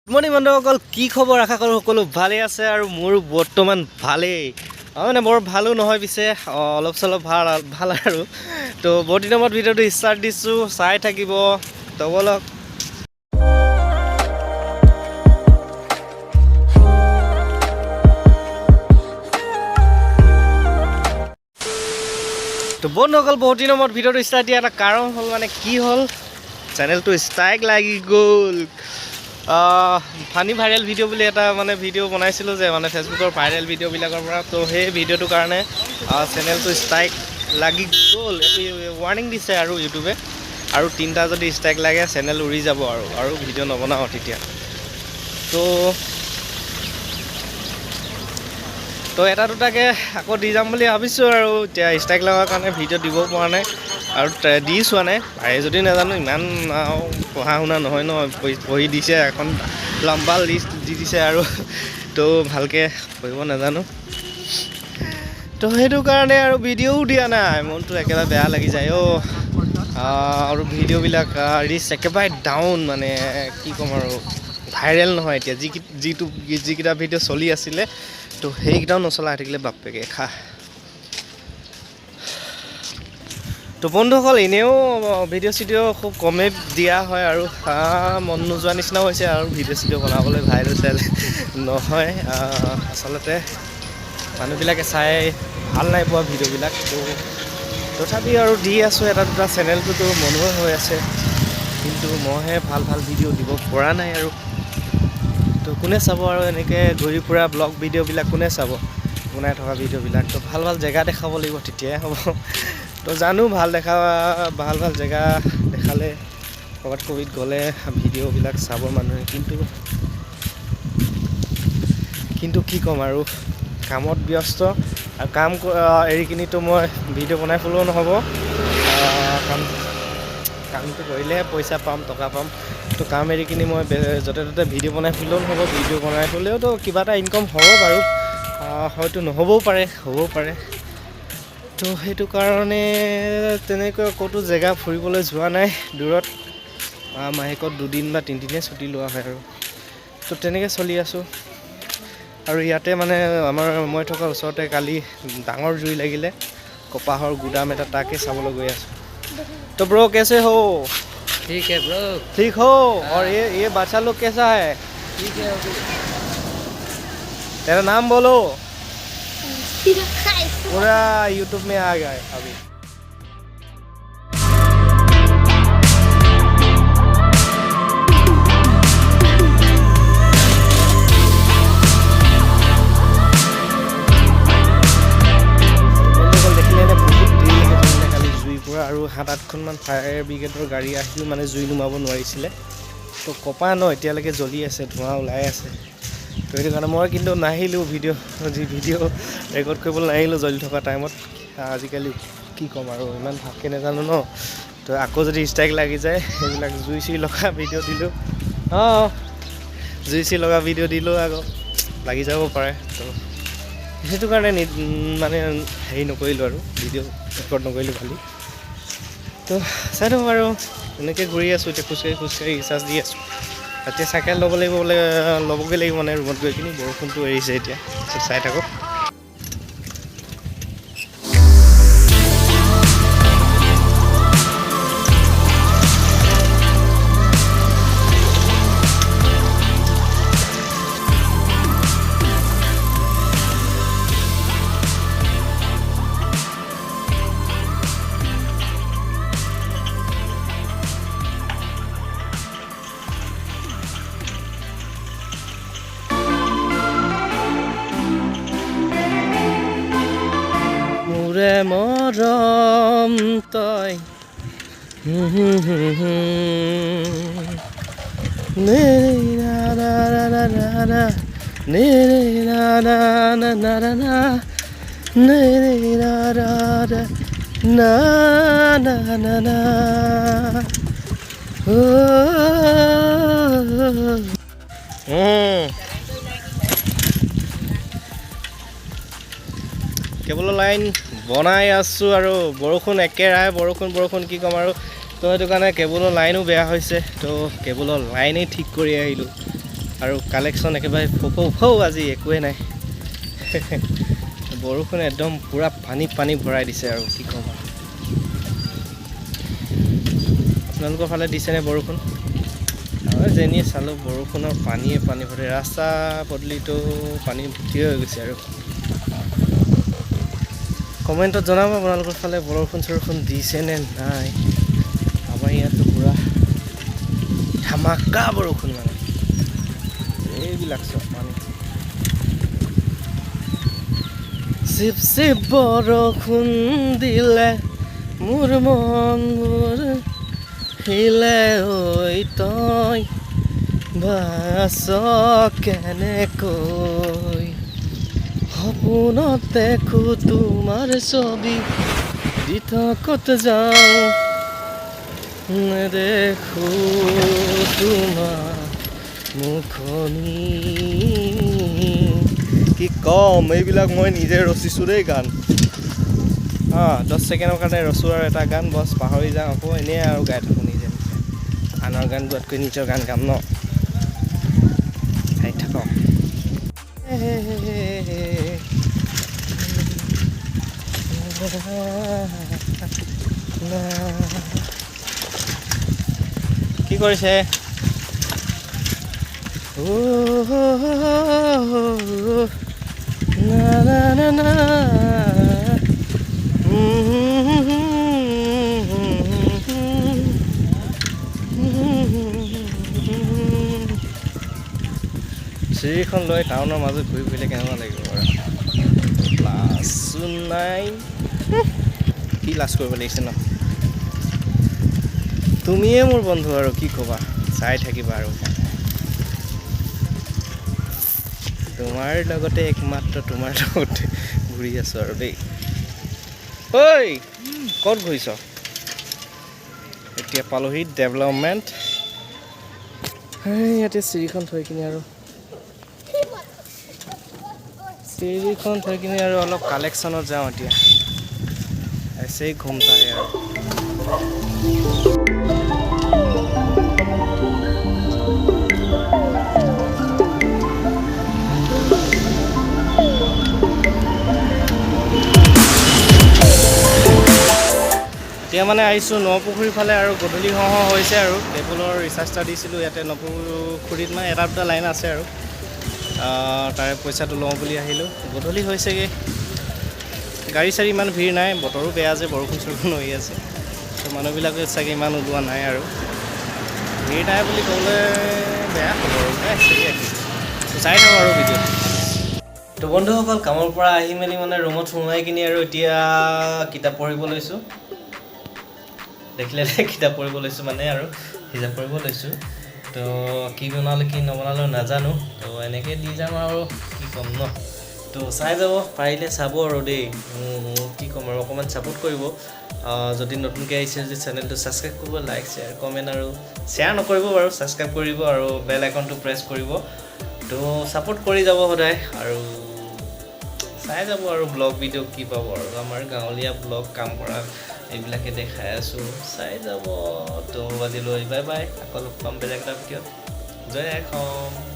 Morning বন্ধুসকল, কি খবৰ? আশা কৰোঁ সকলো ভালেই আছে আৰু মোৰো বৰ্তমান ভালেই। মানে বৰ ভালো নহয়, পিছে অলপ চলপ ভাল ভাল আৰু। তো বহুত দিনৰ মূৰত ভিডিঅ'টো ষ্টাৰ্ট দিছোঁ, চাই থাকিব। তো ব'লক। তো বন্ধুসকল, বহুত দিনৰ মূৰত ভিডিঅ'টো ষ্টাৰ্ট দিয়া এটা কাৰণ হ'ল, মানে কি হ'ল, চেনেলটো ষ্ট্ৰাইক লাগি গ'ল। ফানি ভাইৰেল ভিডিঅ' বুলি এটা মানে ভিডিঅ' বনাইছিলোঁ যে, মানে ফেচবুকৰ ভাইৰেল ভিডিঅ'বিলাকৰ পৰা। তো সেই ভিডিঅ'টোৰ কাৰণে চেনেলটো ষ্ট্ৰাইক লাগি গ'ল। এইটো ৱাৰ্ণিং দিছে আৰু ইউটিউবে, আৰু তিনিটা যদি ষ্ট্ৰাইক লাগে চেনেল উৰি যাব আৰু আৰু ভিডিঅ' নবনাওঁ তেতিয়া। তো তো এটা দুটাকৈ আকৌ দি যাম বুলি ভাবিছোঁ আৰু এতিয়া ষ্ট্ৰাইক লগাৰ কাৰণে ভিডিঅ' দিব পৰা নাই আৰু দি চোৱা নাই, পাৰে যদি নাজানো। ইমান আৰু পঢ়া শুনা নহয় ন, পঢ়ি দিছে এখন লম্বা লিষ্ট দি দিছে আৰু, তো ভালকৈ পঢ়িব নাজানো। তো সেইটো কাৰণে আৰু ভিডিঅ'ও দিয়া নাই, মনটো একেবাৰে বেয়া লাগি যায় অ'। আৰু ভিডিঅ'বিলাক ৰিচ একেবাৰে ডাউন, মানে কি ক'ম আৰু, ভাইৰেল নহয় এতিয়া। যিটো যিকেইটা ভিডিঅ' চলি আছিলে, তো সেইকেইটাও নচলা হৈ থাকিলে, বাপেকে খা। তো বন্ধুসকল, এনেও ভিডিঅ' চিডিঅ' খুব কমেই দিয়া হয় আৰু মন নোযোৱা নিচিনাও হৈছে আৰু ভিডিঅ' চিডিঅ' বনাবলৈ, ভাইৰেল চাইৰেল নহয়। আচলতে মানুহবিলাকে চাই ভাল নাই পোৱা ভিডিঅ'বিলাক। তো তথাপি আৰু দি আছোঁ এটা দুটা। চেনেলটোতো বনোৱা হৈ আছে, কিন্তু মইহে ভাল ভাল ভিডিঅ' দিব পৰা নাই আৰু। তো কোনে চাব আৰু এনেকৈ ঘূৰি ফুৰা ব্লগ ভিডিঅ'বিলাক কোনে চাব, বনাই থকা ভিডিঅ'বিলাক? তো ভাল ভাল জেগা দেখাব লাগিব, তেতিয়াহে হ'ব। তো জানো, ভাল ভাল জেগা দেখালে, ক'ৰবাত ক'ৰবাত গ'লে ভিডিঅ'বিলাক চাব মানুহে। কিন্তু কিন্তু কি ক'ম আৰু, কামত ব্যস্ত আৰু কাম এৰি কিনিতো মই ভিডিঅ' বনাই ফুলেও নহ'ব। কামটো কৰিলেহে পইচা পাম, টকা পাম। তো কাম এৰি কিনি মই য'তে ত'তে ভিডিঅ' বনাই ফুৰিলেও নহ'ব। ভিডিঅ' বনাই ফুৰিলেওতো কিবা এটা ইনকম হ'ব বাৰু, হয়তো নহ'বও পাৰে, হ'বও পাৰে। তো সেইটো কাৰণে তেনেকৈ ক'তো জেগা ফুৰিবলৈ যোৱা নাই দূৰত। মাহেকত দুদিন বা তিনিদিনে ছুটি লোৱা হয় আৰু, তো তেনেকৈ চলি আছোঁ। আৰু ইয়াতে মানে আমাৰ মই থকা ওচৰতে কালি ডাঙৰ জুই লাগিলে, কপাহৰ গুদাম এটা, তাকে চাবলৈ গৈ আছোঁ। तो ब्रो, कैसे हो? ठीक है ब्रो। ठीक हो? और ये बादशाह लोग कैसा है? ठीक है अभी। तेरा नाम बोलो, पूरा यूट्यूब में आ गया है अभी। বন্ধুসকল, দেখিলেনে বহুত দেৰিলৈকে জ্বলিলে কালি জুই পৰা, আৰু সাত আঠখনমান ফায়াৰ ব্ৰিগেডৰ গাড়ী আহিও মানে জুই নুমাব নোৱাৰিছিলে। তো কপাহ ন এতিয়ালৈকে জ্বলি আছে, ধোঁৱা ওলাই আছে। তো সেইটো কাৰণে মই কিন্তু নাহিলোঁ, ভিডিঅ' যি ভিডিঅ' ৰেকৰ্ড কৰিবলৈ নাহিলোঁ জ্বলি থকা টাইমত। আজিকালি কি ক'ম আৰু, ইমান ভালকৈ নাজানো ন। তো আকৌ যদি ষ্ট্ৰাইক লাগি যায়, সেইবিলাক জুই চুই লগা ভিডিঅ' দিলোঁ, অঁ, জুই চুই লগা ভিডিঅ' দিলেও আকৌ লাগি যাব পাৰে। তো সেইটো কাৰণে মানে হেৰি নকৰিলোঁ আৰু, ভিডিঅ' ৰেকৰ্ড নকৰিলোঁ কালি। তো চাই থাকক আৰু, এনেকৈ ঘূৰি আছোঁ এতিয়া, খোজকাঢ়ি খোজকাঢ়ি ৰিচাৰ্জ দি আছোঁ। এতিয়া চাইকেল ল'ব লাগিব বোলে, ল'বগৈ লাগিব মানে ৰুমত গৈ কিনি। বৰষুণটো এৰিছে এতিয়া, তো চাই থাকক। মোৰে মৰম তই হুম হুম হুম হুম। নে ৰে না না না না না না। নে ৰে না না না না না না। নে ৰে না না না না না না না। ও। কেবলৰ লাইন বনাই আছোঁ আৰু বৰষুণ একেৰাহে বৰষুণ বৰষুণ, কি ক'ম আৰু। তো সেইটো কাৰণে কেবুলৰ লাইনো বেয়া হৈছে, তো কেবুলৰ লাইনেই ঠিক কৰি আহিলোঁ। আৰু কালেকশ্যন একেবাৰে ফৌ ফৌ ফৌ, আজি একোৱেই নাই। বৰষুণ একদম পূৰা পানী পানী ভৰাই দিছে আৰু কি ক'ম আৰু। আপোনালোকৰ ফালে দিছেনে বৰষুণ? আৰু যেনিয়ে চালোঁ বৰষুণৰ পানীয়ে পানী ভৰি, ৰাস্তা পদূলিটো পানী ভৰ্তি হৈ গৈছে। আৰু কমেণ্টত জনাব আপোনালোকৰ ফালে বৰষুণ চৰষুণ দিছে নে নাই। আমাৰ ইয়াততো পূৰা ধামাকা বৰষুণ, মানে এইবিলাক চব পানী। চিপ চিপ বৰষুণ দিলে মোৰ মন মোৰ হিলে, ঐ তই বাচ কেনেকৈ? সপোনত দেখো তোমাৰ ছবি, দিঠকত যাওঁ নেদেখো তোমাৰ মুখনি। কি কম, এইবিলাক মই নিজে ৰচিছোঁ দেই গান। অঁ, 10 ছেকেণ্ডৰ কাৰণে ৰচোঁ আৰু এটা গান, বছ পাহৰি যাওঁ আকৌ। এনেই আৰু গাই থাকোঁ নিজে নিজে। আনৰ গান গোৱাতকৈ নিজৰ গান গাম ন। গাই থাকক। কি কৰিছে? অ' না না না না। চিৰিখন লৈ টাউনৰ মাজত ঘূৰি ফুৰিলে কেনেকুৱা লাগিব বাৰু? লাজো নাই, কি লাজ কৰিব লাগিছে ন? তুমিয়ে মোৰ বন্ধু আৰু কি ক'বা, চাই থাকিবা। আৰু তোমাৰ লগতে, একমাত্ৰ তোমাৰ লগতে ঘূৰি আছোঁ আৰু দেই। ঐ, ক'ত ঘূৰিছ? এতিয়া পালোহি ডেভেলপমেণ্ট। ইয়াতে চিৰিখন থৈ কিনি আৰু অলপ কালেকশ্যনত যাওঁ। এতিয়া ऐसे ही घूमता है আৰু। এতিয়া মানে আহিছোঁ নপুখুৰীৰ ফালে আৰু গধূলি হওঁ হওঁ হৈছে। আৰু কেবুলৰ ৰিচাৰ্জ এটা দিছিলোঁ ইয়াতে নপুখুৰীত, মানে এটা দুটা লাইন আছে আৰু তাৰে পইচাটো লওঁ বুলি আহিলোঁ। গধূলি হৈছেগৈ, গাড়ী চাড়ী ইমান ভিৰ নাই। বতৰো বেয়া যে, বৰষুণ চৰষুণ হৈ আছে, ত' মানুহবিলাকে চাগে ইমান ওলোৱা নাই। আৰু ভিৰ নাই বুলি ক'বলৈ বেয়া হ'ব আৰু চাই থাকোঁ আৰু ভিডিঅ'টো। তো বন্ধুসকল, কামৰ পৰা আহি মেলি মানে ৰুমত সোমাই কিনি আৰু এতিয়া কিতাপ পঢ়িব লৈছোঁ। দেখিলে, কিতাপ পঢ়িব লৈছোঁ মানে আৰু হিচাপ কৰিব লৈছোঁ। তো কি বনালোঁ কি নবনালোঁ নাজানো, তো এনেকৈ দি যাম আৰু কি ক'ম ন। তো চাই যাব পাৰিলে চাব আৰু দেই। মোৰ কি ক'ম আৰু, অকণমান ছাপোৰ্ট কৰিব। যদি নতুনকৈ আহিছে যদি চেনেলটো ছাবস্ক্ৰাইব কৰিব, লাইক, শ্বেয়াৰ, কমেণ্ট আৰু শ্বেয়াৰ নকৰিব বাৰু, ছাবস্ক্ৰাইব কৰিব আৰু বেল আইকনটো প্ৰেছ কৰিব। তো ছাপোৰ্ট কৰি যাব সদায় আৰু চাই যাব। আৰু ব্লগ ভিডিঅ' কি পাব আৰু, আমাৰ গাঁৱলীয়া ব্লগ, কাম কৰা এইবিলাকে দেখাই আছোঁ, চাই যাব। তো আজিলৈ বাই বাই, আকৌ লগ পাম বেলেগ এটা ভিডিঅ'ত। জয় অসম।